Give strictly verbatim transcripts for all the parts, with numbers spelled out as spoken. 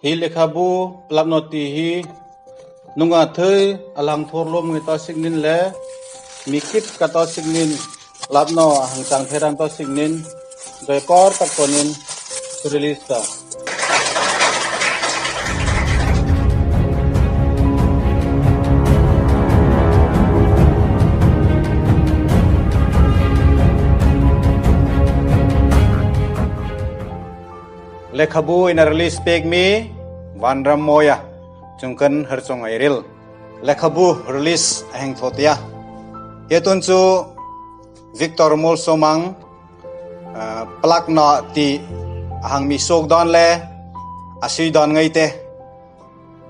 Hi lekhabu plak naw ti hi nunga thei a lang thur lum ngai ta sik nin le mi kip ka ta sik nin lap naw a hang chang thei ran ta sik nin doi kor tak to nin release ta. Lekhabu in a release pek mi Vanram Moya, Chungkan Harchong Airil. Lekhabu release a heng tho tia. Hi tun chu Victor Molsomang, ah, plak naw ti a hang mi suok dan le a sui dan ngai te.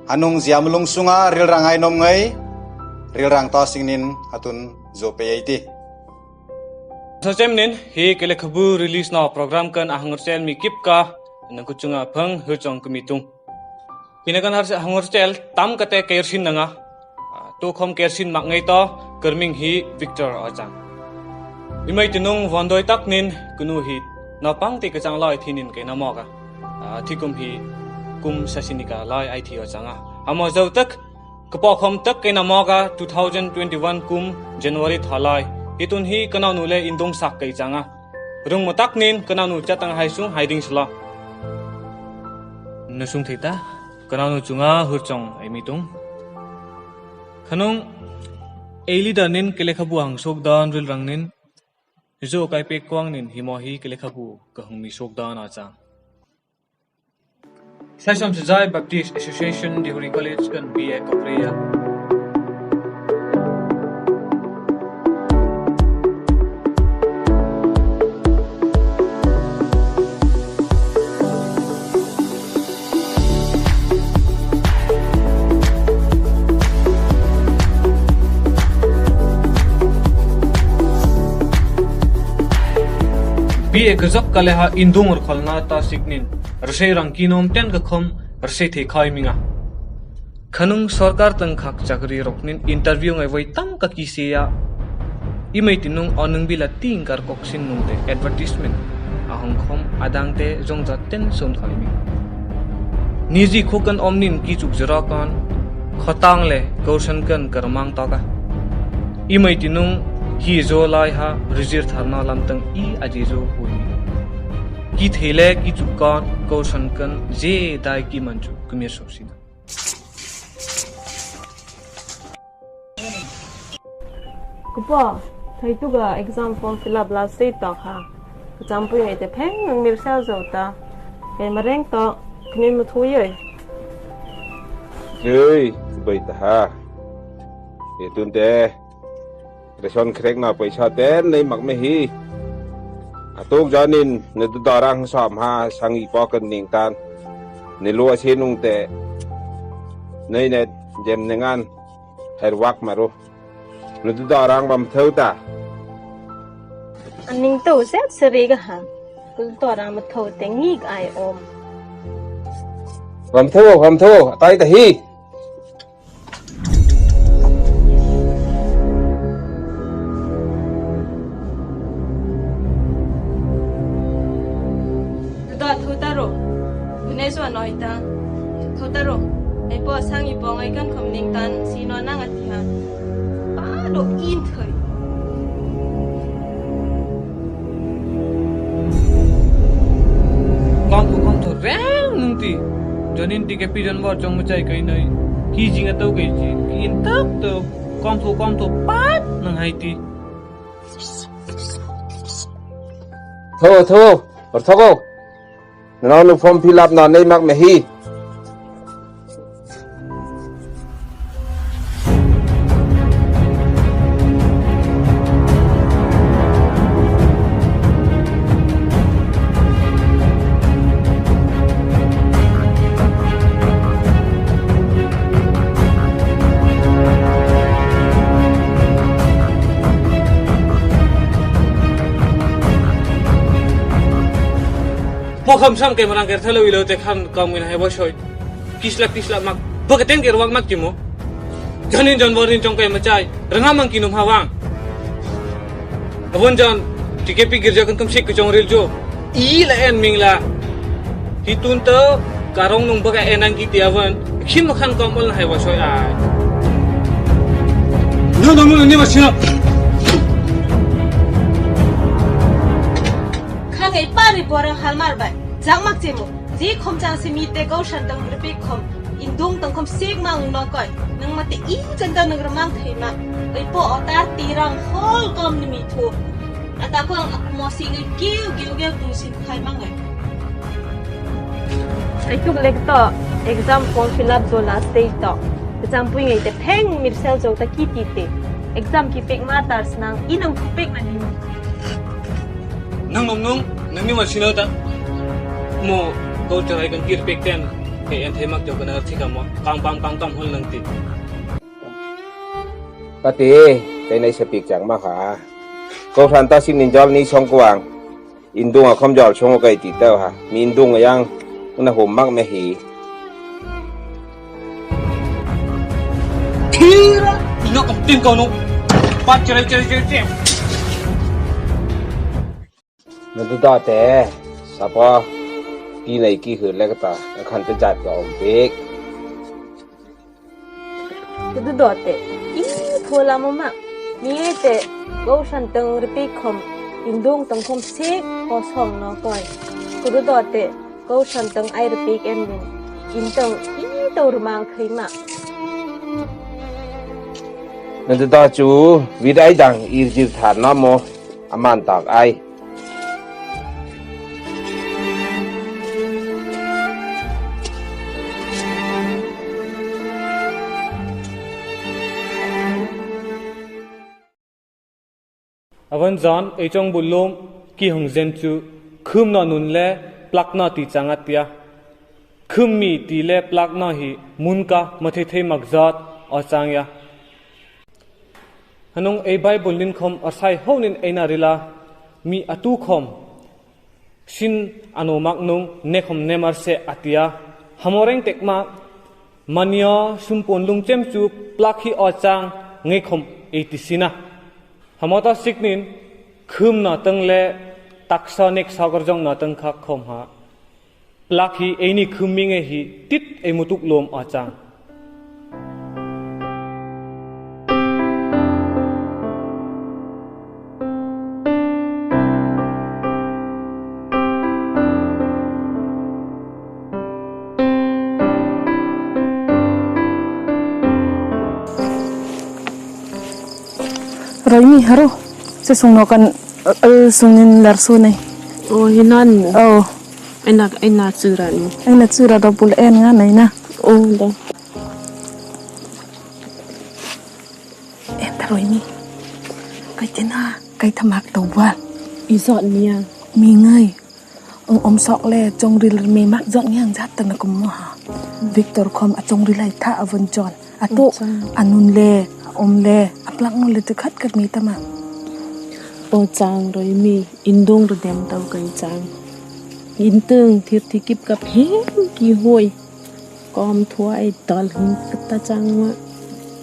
Hanung ziam lung sunga rilrang ai nom ngai, rilrang ta sik nin a tun zo pe ai ti. Sa chem nin hi ke lekhabu release naw program kan a hang rchel mi kip ka nang ku chunga phang hur chong kami tung. Hi na kan har hang rchel tam ka te ke rsin nanga. Ah, tu khom ke rsin mak ngai to, ka ring hi Victor a chang. I mei ti nung von doi tak nin ka nu hi naupang ti ka chang lai thi nin ke na mawk a. Ah, thi kum hi kum sasinika lai ai thi a chang a. A maw zo tak, ka po khom tak ke na mawk a, two thousand twenty-one kum January tha lai. Hi tun hi ka nau nu le indung sak ke chang a. Rung maw tak nin ka nau nu chatang hai sung hai ding sala. Na sung thei ta, ka nau nu chunga hur chong ai mi tung. Khanung, ei leader nin ke lekhabu hang suok dan rilrang nin, zo kai pek kuang nin hi maw hi ke lekhabu ka hung mi suok dan a chang. Saisom Sejai Baptist Association Degree College kan B A Korea. B A ka zok ka le ha indung ur kholna ta sik nin, rasei rang ki nom ten ka khom, rasei thei khai minga. Khanung sorkar tang khak chakri rok nin interview ngai voi tam ka ki se a. I mei ti nung a nung bila ting kar kok sin nung te advertisement a hong khom a dang te zong za ten son khai mi. Ni zi khu kan om nin ki chuk zira kan khotang le ko san kan kar mang ta ka. I mei ti nung hi zo lai ha rizir tharna lam tang i a ji zo hui. Ki thei le ki chuk kan ko san kan ze dai ki man chu kumir so sina. Ka pa, thei tu ka exam form fill up last date ta kha. Ka cham pui ngai te pheng nang mir sa zo ta. Kei ma reng ta, kni ma thu yoi. Yoi, bai ta ha. Ye tun te. Ration khrek na paisa ten nei mak me hi. A tuk janin ne du darang sam ha sang i po kan ning tan. Ne lua si nung te. Nei ne jem ne ngan. Her wak maru. Nu tu darang bam thau ta. An ning to set seri ka ha. Ku to rang ma thau te ngik ai om. Bam thau, bam thau, tai ta hi. Dot thu ta ro. Une so noi ta. Thu ta ro. Ei po sang i po ngai kan khom ning tan si no nang a ti ha. Pa lo in thoi. Kam thu kam thu reng nung ti. Jonin ti ke pi jon bor chong ma chai kai nai. Ki jing a to kai chi. Ki in tak to. Kam thu kam thu pat nang hai ti. Tho, tho, or tho ko. Nang nu form fill up na nei mak me hi. Mo kham sam ke marang ker thalo ilo te khan kam ngin hai bo soi. Kisla kisla mak. Bo ke ten ker wak mak ki mo. Jonin jon bor nin chong kai ma chai. Ranga mang ki num ha wang. Avon jon, T K P girja kan kam sik ka chong ril jo. I la en ming la. Hi tun to, Ka rawng nung baka en ang ki ti a vân. Khim khan kawm ol hai wa soi ai. No, no, no, no, no, no. Kha ngai pa ri bora hal mar bai. Jang mak che mo. Ji khom chang si mi te ko shan tang ri pi khom. Indung tang khom sik mang no koi. Nang ma te i chan tang nang ramang thei ma. Ai po o tar ti rang hol kom ni mi thu. Ata ko ang mo si ngai kiu kiu kiu tu sin khai mang ngai. Sai tuk lek to, exam form fill up zo last day to. Exam pui ngai te pheng mir sel zo ta ki ti te. Exam ki pek ma tar snang, i nang pek na ni. Nang nong nong, nang ni ma sino ta. Mo, ko charai kan kir pek ten. Ke en thei mak jo kan ar thika mo. Kang pam kang kam hol nang ti. Ka ti, kei nei se pik chang ma kha. Ko hran ta sin nin jol ni song kuang. Indung a khom jol song kai ti ta ha. Mi indung a yang, una hom mak me hi. Thira, ina kom tin ko no. Pa chere chere chere chere. Na du da te, sapa, ki nei ki hur le ka ta, na khan te jat ka om pik. Ka du da te, i phu la ma ma, mi te, ko shan tang ri pi khom, indung tang khom sik, ko song no koi. Ka du da te, ko shan tang ai ri pi em min, in tang i to ri mang khai ma. Na du da chu, vi dai dang, ir jir thar na mo, a man tak ai. A vân zan, ei chong bul lum, ki hung zen chu, khum na nun le, plak na ti chang a tia. Khum mi ti le plak na hi, mun ka, ma thei thei mak zat, a chang ya. Hanung ei Bible nin khom a sai ho nin ei na rila, mi a tu khom, sin a no mak nung, ne khom ne mar se a tia. Hamoreng tek ma, mania sumpun lung chem chu plak hi o chang, ngei khom ei ti sina. Hamota sik nin, khum na tang le, taksa nek sa kar jong na tang khak khom ha. Plak hi eini khum mi nge hi tit ei mutuk lom a chang. Roi mi haro. Se sung no kan, eh, sung nin lar su nei. O, hinan. O. Eina, eina chura ni. Eina chura do bul en nga nei na. O, do. En ta roi mi. Kai te na, kai ta mak to bal. I zot ni a. Mi ngai. Ong om sok le, chongril mi mak zot ngiang zat ta na kum mo ha. Victor khom a chongril ai tha a von chon. A tu, a nun le, a om le, a plak mo le tu khat kar mi ta ma. O chang roi mi, indung ru dem tau kai chang. Intung thir thi kip kap heng ki hoi. Kom thuai dal hung kata chang ma.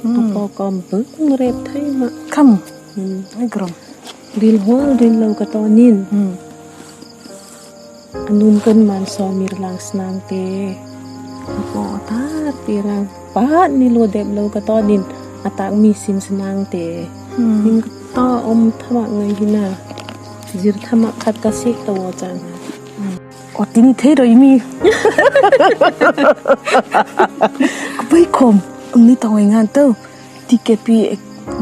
Hmm. Apo kom bung rep thai ma. Kham. Hmm. Ai grom. Ril hol ril lo ka to nin. Hmm. Anun kon man so mir lang snang te. Apo tar te rang. Pat ni lo dep lo ka to nin. Atak mi sin snang te. Hmm. Ning ka to om thama ngai hina. Zir thama khat ka sik to wo chang. Hmm. O tin thei roi mi. Kupai khom. Ang ni tawng ngan to. T K P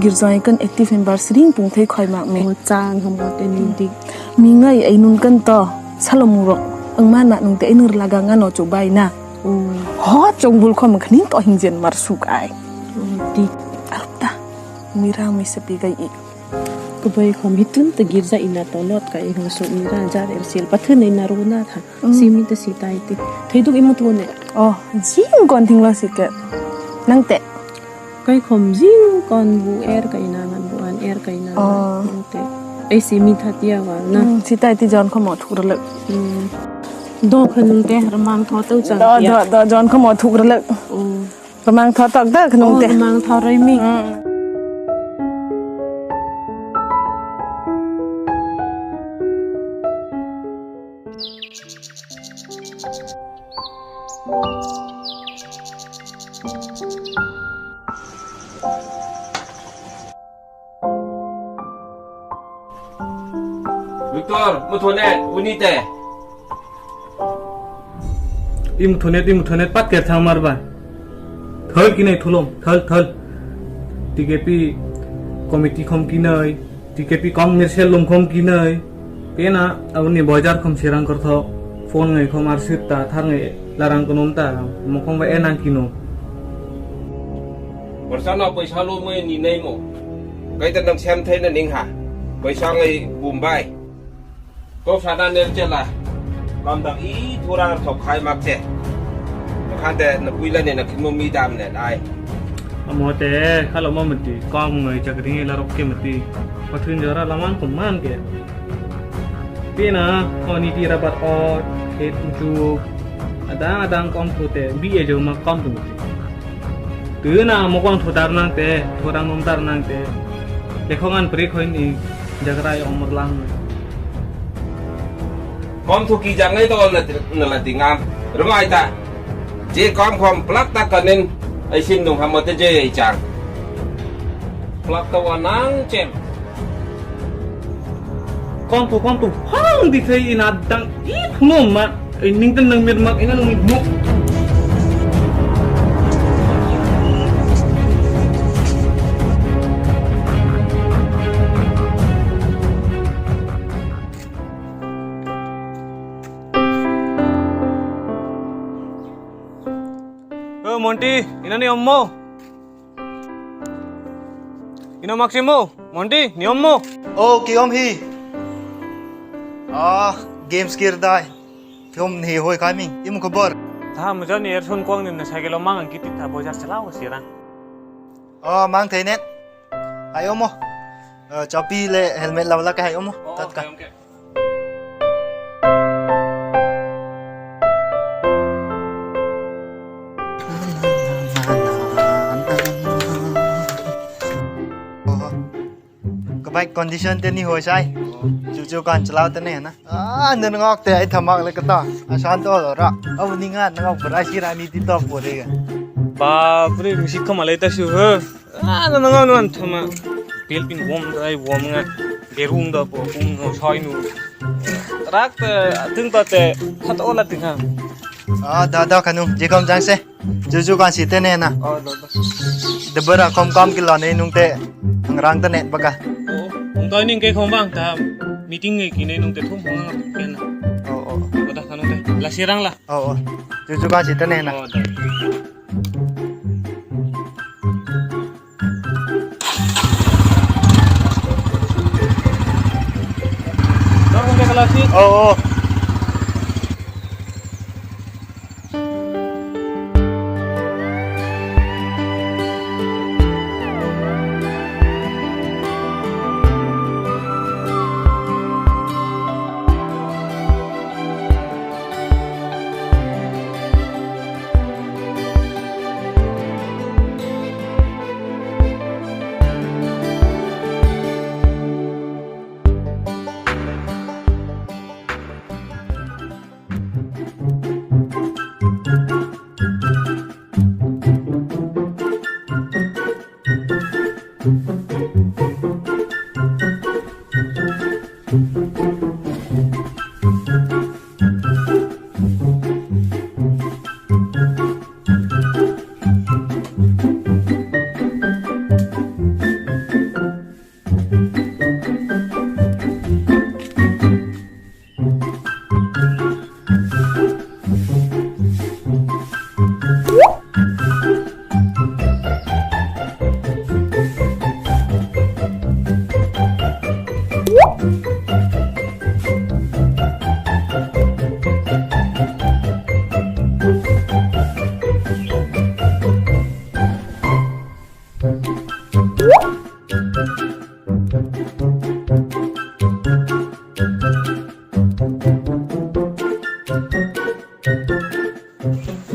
girjai kan active member siring pung thei khoi mak me. O chang ham o te ni dik. Mi ngai ei nun kan to. Salomu ro. Ang man ma nung te ei nun la ga ngan o chu bai na. O. Ho chong bul khom khanin to hing jen mar suk ai. O dik. Arta. Mi ra mi sepi gai i. Kubai khom hi tun ta girja ina to lot ka i hung suk mi ra jar er sil. Pathu nei na ru na tha. Mm. Si mi ta si tai ti. Thei duk i mu thu ne. O, jing kon thing lo si ke. Nang te. Kai khom jing kon bu er ka ina ngan bu an er ka ina. O. Nang te. Ei si mi tha tia wa na. Mm, si tai ti jon khom o thuk ra lek. Mm. Do kha nung te ramang tho tau chang tia. Do, do, do jon khom o thuk ra lek. Mm. Ramang tho tok da kha nung te. O, ramang tho roi mi. Mm. Doctor, mu thawnet, uni te. Imu thawnet, imu thawnet, pat ker thang mar ba. Thal ki nei thulom, thal, thal. T K P committee khom ki nei, T K P Congress lum khom ki nei. Kena, a uni boijar khom sirang kor tho. Phone ngai khom ar sir ta, thar ngai larang konom ta, mo khom ba enang kino. Borsa na paisa lo mo ni nei mo. Kai ta nang sem thei na ning ha. Paisa ngai bum bai. Ko sa na ner chela. Kam dang i thura thok khai mak che. Khan te na pui la ne na kin mo mi dam ne ai. Amo te, khalo mo mati, kam ngai chak ring la rok ke mati. Pathun jora laman kum man ke. Pina, oni ti rabat o, het uchu. Adang adang kom thu te, bi e jo ma kom thu. Tu na mo kom thu tar nang te, thu rang nom tar nang te. Le khong an pri khoi ni, jagrai omor lang. Kom thu ki jang ngai to na, na la ti ngam. Rumai ta. Je kom khom plak ta kanin, ai sin dung ham mo te je ai chang. Plak ta wa nang chem. Kom thu, kom thu, hang di thei ina dang i phunum ma. Ai ning tan nang mir mak ina nang mu. O Monty, ina ni om mo? Ina Maximo, Monty, ni om mo? O, ki om hi. Ah, games kir dai. Ki om ni hoi kai ming, imu khobor. Tha, muja ni er sun kuang ni na cycle mang ang kiti tha bojar chalao sirang. O, mang thei net. Hai om mo. Eh, chapi le helmet la la ka hai om mo. O, tat ka. Okay, okay. Ka bike condition te ni hoi sai. Chu chu kan chalao te ne na. Ah, nan ngak te ai thamak le ka ta. A san to lo ra. Au ni nga na ngak bra si ra ni ti to po de ga. Ba, pre, mi si khama le ta su he. Ah, na na na na thama. Pil pin wom dai wom nga. Berung da po kung no soi nu. Rak te, ting ta te, khat ola ting ha. Ah, da da kanu, je kom jang se. Ju ju kan si te ne na. Oh, da da. De bara kom kam ki la ne nung te. Ang rang te ne baka. Oh, ung ta ning ke khom bang ta. Meeting nge ki ne nung te thum hong ngang pen na. Oh, oh. Ba da kanu te. La sirang la. Oh, oh. Ju ju kan si te ne na. Oh, da. Oh, oh.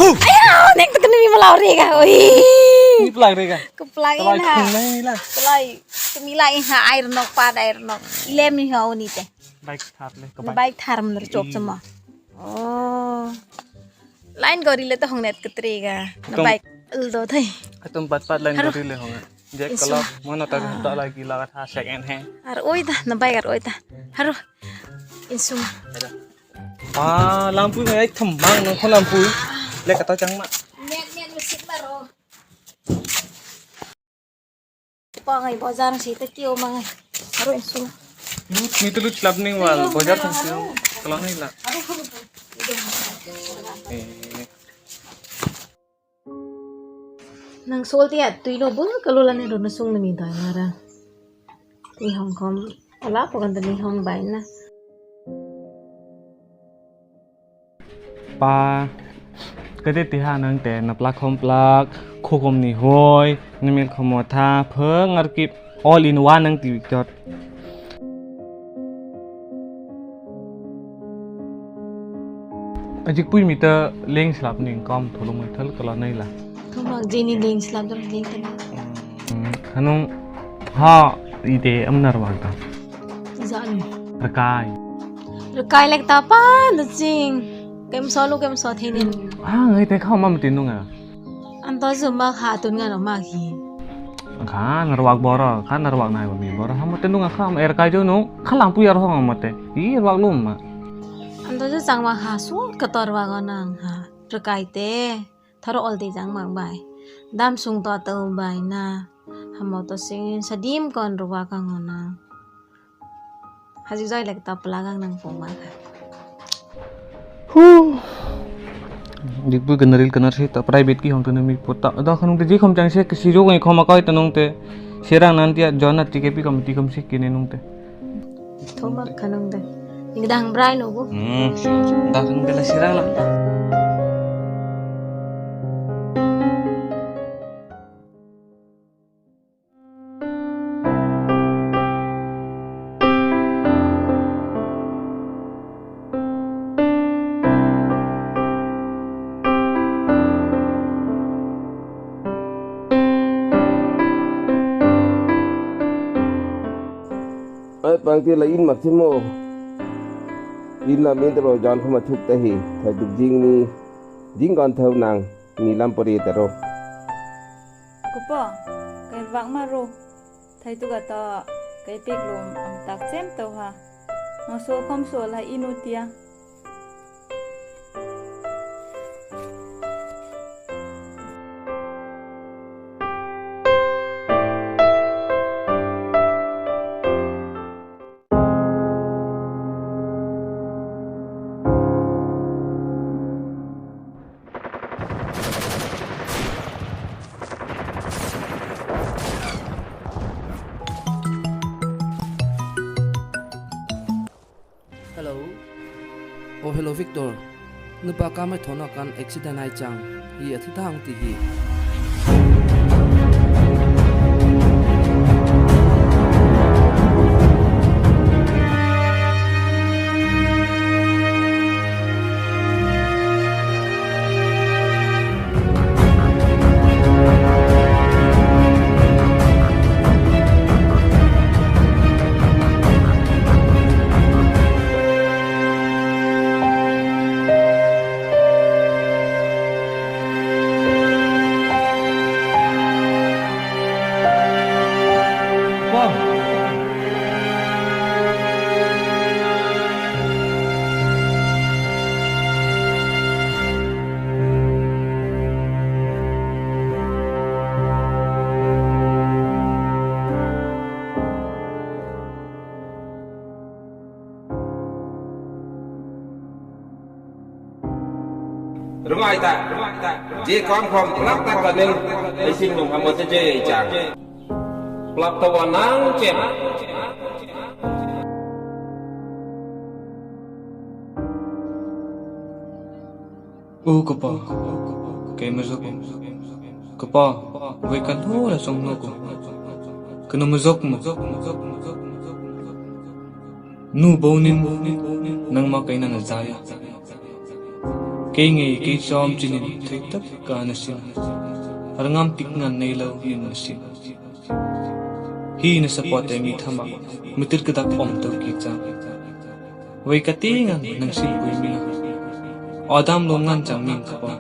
Aya, nek tak ni malau rega. Oi. Ni plak rega. Ka plak in ha. Ka plak. Ka mi la in ha, air nok pa, air nok. Ilem ni ha, uni te. Bike thar le, ka bike. Bike thar mner chok chama. Oh. Line gori le to hong net ka trega. Na bike uldo thai. Atum pat pat line gori le hong. Jack, insung. Kalau mana tak tak lagi lah, kha second hand. Ar oi ta, na bai ar oi ta. Haru. Insung. Ah, lampui ngai tham bang nang kho lampui. Lek ka ta chang ma. Nek nek lu sik ma ro. Pa ngai bazar si ta kio ma ngai. Haru insung. Lut mi tu lut slap ning wal bazar tham si. Kalau ngai la. Eh. Nang sol tia tui lo bul ka lo la ni ro na sung na mi dai na ra. Ni hong khom ala po kan ta ni hong bai na. Pa, ka te ti ha nang te na plak khom plak, kho khom ni hoi, na mel khom mo tha, pheng ar kip, all in one nang ti jot. A jik pui mi ta leng slap ning kam tholo mai thal kala nei la. Thuma jini leng slap dam leng ta na. Hmm, hanung ha i te am nar wang ta. Zan. Rakai. Rakai lek ta pa na ching. Kem so lu kem so thei nin. Ha ngai te khau mam tin nunga. An to zu ma kha tun nga no ma hi. Kha nar wak bora, kha nar wak nai ba mi bora. Ha ma te nunga kha ma er kai jo nu. Kha lam pu yar hong ma te. I er wak lum ma. An to zu chang ma kha su ka tor wak nang ha. Rakai te. Tharo ol te chang ma bai. Dam sung to to bai na. Ha mo to sing sa dim kon ru wak ang na. Haji zai lek ta pala gang nang poma kha. Hu. Dikbu general kanar se ta private ki hong ta nami pota. Da khanung te ji khom chang se ki si jo ngai khom akai ta nung te. Serang nan tia jona T K P committee khom se ki ne nung te. Thoma khanung te. Ning dang brai no bu. Hmm. Da khanung te la serang la. Ai, pang ti la in mak ti mo. In la min ta ro jan khoma thuk ta hi. Thai duk jing ni. Jing kan thau nang. Ni lam pori ta ro. Kupo, kai vak ma ro. Thai tu ka ta, kai pek lum am tak chem to ha. Nga so khom so la inu tia. Hello. Oh, hello, Victor. Nupa ka mai thona kan accident ai chang. Hi a thi thang ti hi. Rungai ta, je kam khom plak ta ka ning, ei sin nung hamo te je ei chang. Plak ta wa nang chem. U ka pa, kei ma zok. Ka pa, voi ka lo la song no ko. Ka nu ma zok mo. Nu bo nin, nangma kei na na zaya. Kei ngei kei chom chinin thei tak ka na sin. Har ngam tik ngan nei lo nin na sin. Hi na support e mi thama, mi tir ka dak om to ki chang. Voi ka ti ngan nang sin pui mi na. Adam lo ngan chang min ka pa.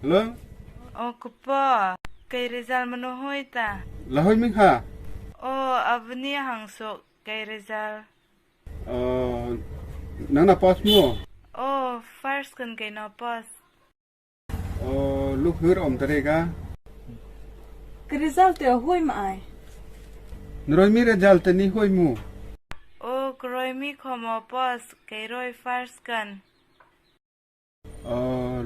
Hello? O, ka pa, kei result mano hoi ta. La hoi mi kha? O, Avani hang suok kei result. O, nang na pass maw? O, first kan kei na pass. O, luk hur om ta rei ka. Ka result te hoi ma ai. Na ruoi mi result te ni hoi maw? O, ka ruoi mi khawm a pass, kei ruoi first kan. O,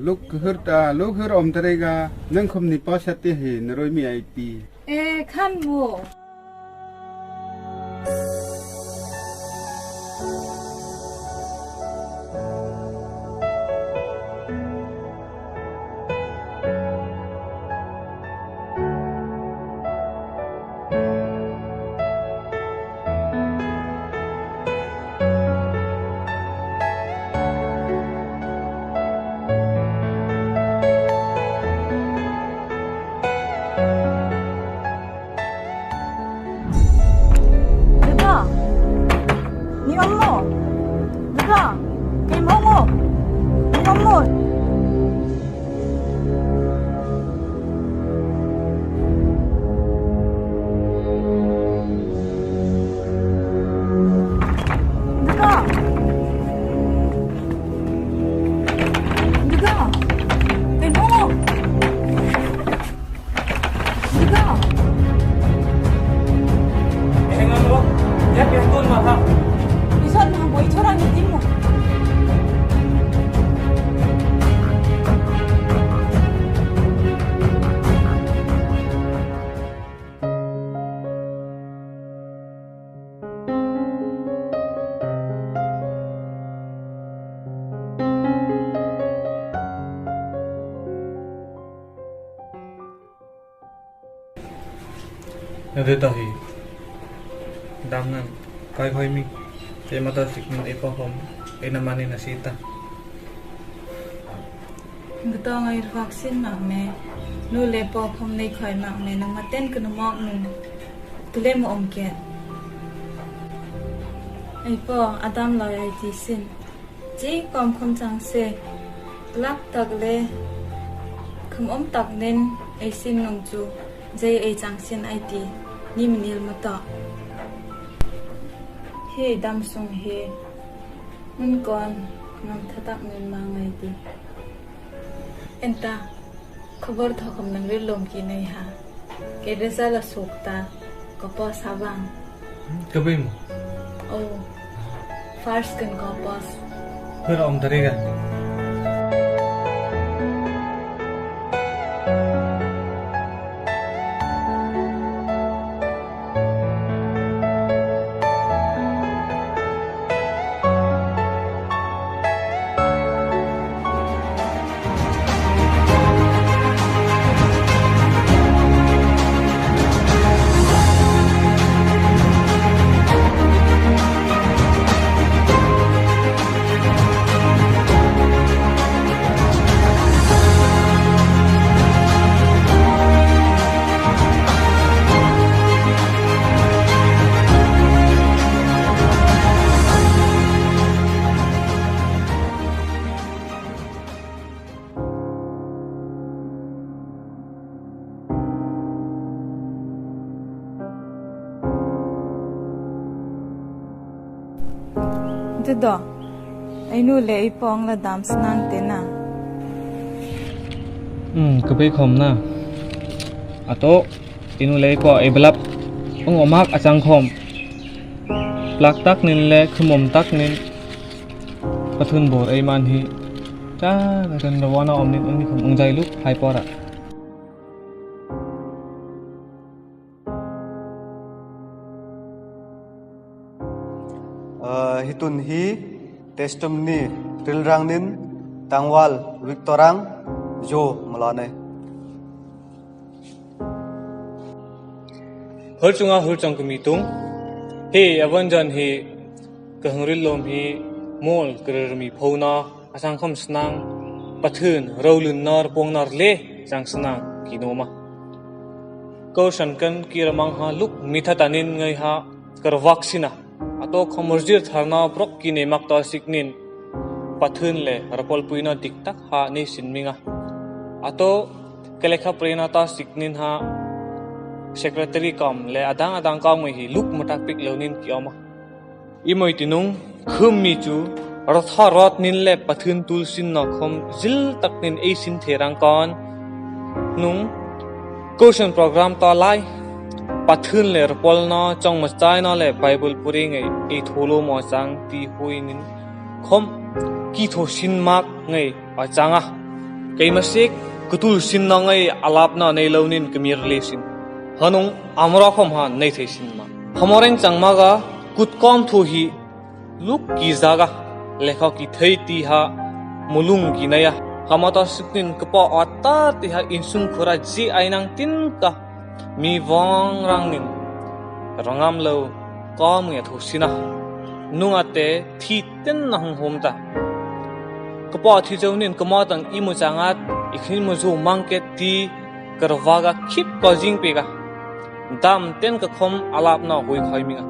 luk hur ta, luk hur om ta rei ka, nang khawm ni pass a ti hi, na ruoi mi ai ti. E, khan maw. Dada, ni om maw? Dada, kei maw? Ni om maw? Dada. Dada. Kei maw? Dada. Eng ang lo? Ya, ya, tuan ma tha. Isot na boi chora ni tim mo. Nade ta hi. Dam nan. Kai khoi mi. Te mata sik min e pa hom. E na mani na sita. Ngatong ai vak sin mak me. Nu le pa khom nei khoi mak me. Nang maten ka nu mok nun. Tu le mo om ke. Ai pa, Adam loi ai ti sin. Chi kom khom chang se. Lak tak le. Khom om tak nen ai sin nung chu. Jei ei chang sin ai ti, ni mi nil ma ta. Hi dam sung hi, nun kon ngam tha tak nun ma ngai ti. En ta, khawbor thaw khom nang hril lawm ki nei ha. Kei result a suok ta, ka pass a vang. Ka bei maw? Oh, first kan ka pass. Hur om ta rei ka. Dada, ei nu le ei pa ang la dam snang te na. Hmm, ka bei khom na. A to, ei nu le ei pa ei belap. Ang omak a chang khom. Lak tak nin le khum om tak nin. Pathun bor ei man hi. Cha, na kan rawana om nin ang ni khom ang jai luk hai pora. Ah, hi tun hi testimony hril rang nin tangval Victor ang zo mala nei. Hur chunga hur chang kumi tung. Hi avan jan hi ka hung hril lawm hi mol ka rir mi phona. A chang khom snang, Pathun, ro lun nar, pong nar le, chang snang, ki noma. Ko san kan ki ramang ha luk mi tha ta nin ngai ha, kar vak sina. A to khom mor zir tharna brok ki nei mak ta sik nin. Pathun le, rapol puina dik tak ha nei sin mi nga. A thaw, ka lekha preina ta sik nin ha, secretary kam le adang adang kam ngei hi luk matak pik lo nin ki awm a. I mei ti nung, khum mi chu, ratha rat nin le Pathien tul sinna khom zil tak nin ei sin thei rang kan. Nung, question program ta lai, Pathien le rapawlna, chawngmachaina le Bible puri ngei, ei thaw lo maw chang ti hui nin. Khom, ki thaw sin mak ngei, a chang a. Keima sik, ka tul sinna ngei, a lapna nei lo nin ka mir le sin. Hanung, amra khom ha, nei thei sin ma. Hamoreng chang ma ga, kut kom thu hi, luk ki zaga, lekha ki thei ti ha, mulung ki nei a. Hama ta sik nin ka pa a ta ti ha insung khura ji ai nang tin ka. Mi vang rang nin. Rangam lo, ka mi a thu sina. Nunga te thi ten na hung hom ta. Ka pa thi zo nin ka ma tang i mu changat, i khin mu zu mang ke ti, ka ra va ga khip ka jing pe ga. Dam ten ka khom a lapna hui khoi mi nga.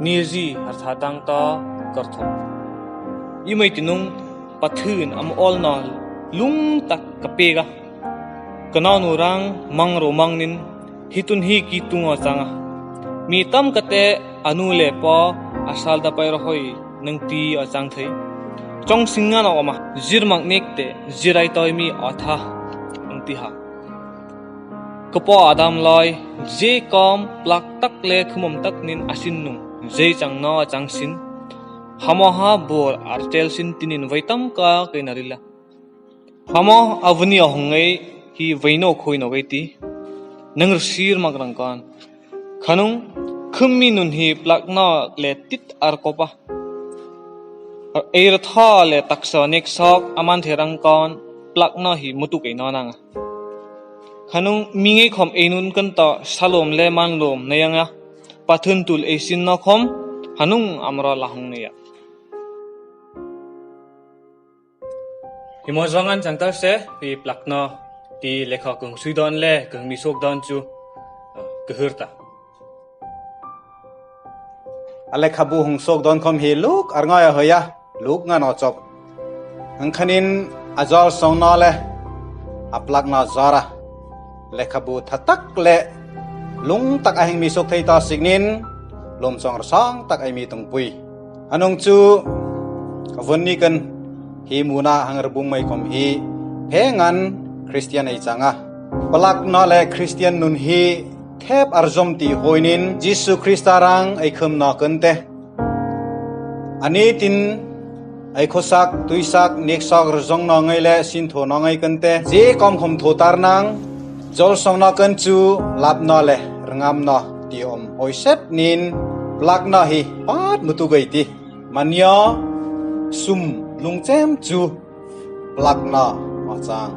Ni zi har tha tang ta kar thok. I mei ti nung Pathien am olna lung tak ka pe ga. Ka nau nu rang mang ro mang nin hi tun hi ki tung a chang a. Mi tam ka te a nu le pa a sal da pai ra hoi nang ti a chang thei. Chong sing nga na oma zir mak nik te zir ai toi mi a tha ang ti ha. Ka pa a dam lai, ze kam plak tak le khumom tak nin a sin nung, ze chang na a chang sin. Hama ha bor ar tel sin tinin vai tam ka kei na rila. Hama a vuni a hong ngei hi vai no khoi no gei ti. Nang sir mak rang kan. Khanung, khum mi nun hi plak na le tit ar ko pa. Ei ra tha le taksa nek sok a man the rang kan, plak na hi mutu kei na nang. Khanung mi ngei khom ei nun kan ta salom le man lom nei anga. Pathien tul ei sin na khom, hanung amra la hung nei a. Hi mo zong an chang ta se, hi plak na, ti lekha kung sui don le, kung mi sok don chu, ka hur ta. A lekhabu hung sok don khom hi luk ar ngai a hoi a, luk nga no chop. Ang khanin a zol song na le, a plak na zara. Lekhabu tha tak le, lung tak a hing mi sok thei ta sik nin, lum song ra sang tak ai mi tung pui. Anung chu, a vun ni kan, hi muna hang ra bung mai khom hi, phe ngan Christian ei chang a. Plak na le Christian nun hi, thep ar zom ti hoi nin, Jisu Krista rang ei khum na kan te. Ani tin, ei khosak, tuisak, nek sak, ra zong na ngei le, sin tho na ngei kan te. Ze kom khom tho tar nang, zol song na kan chu, lap na le, rngam na, ti om. Hoi set nin, plak na hi, pat mutu gei ti. Mania, sum, lung chem chu, plak na, ma chang.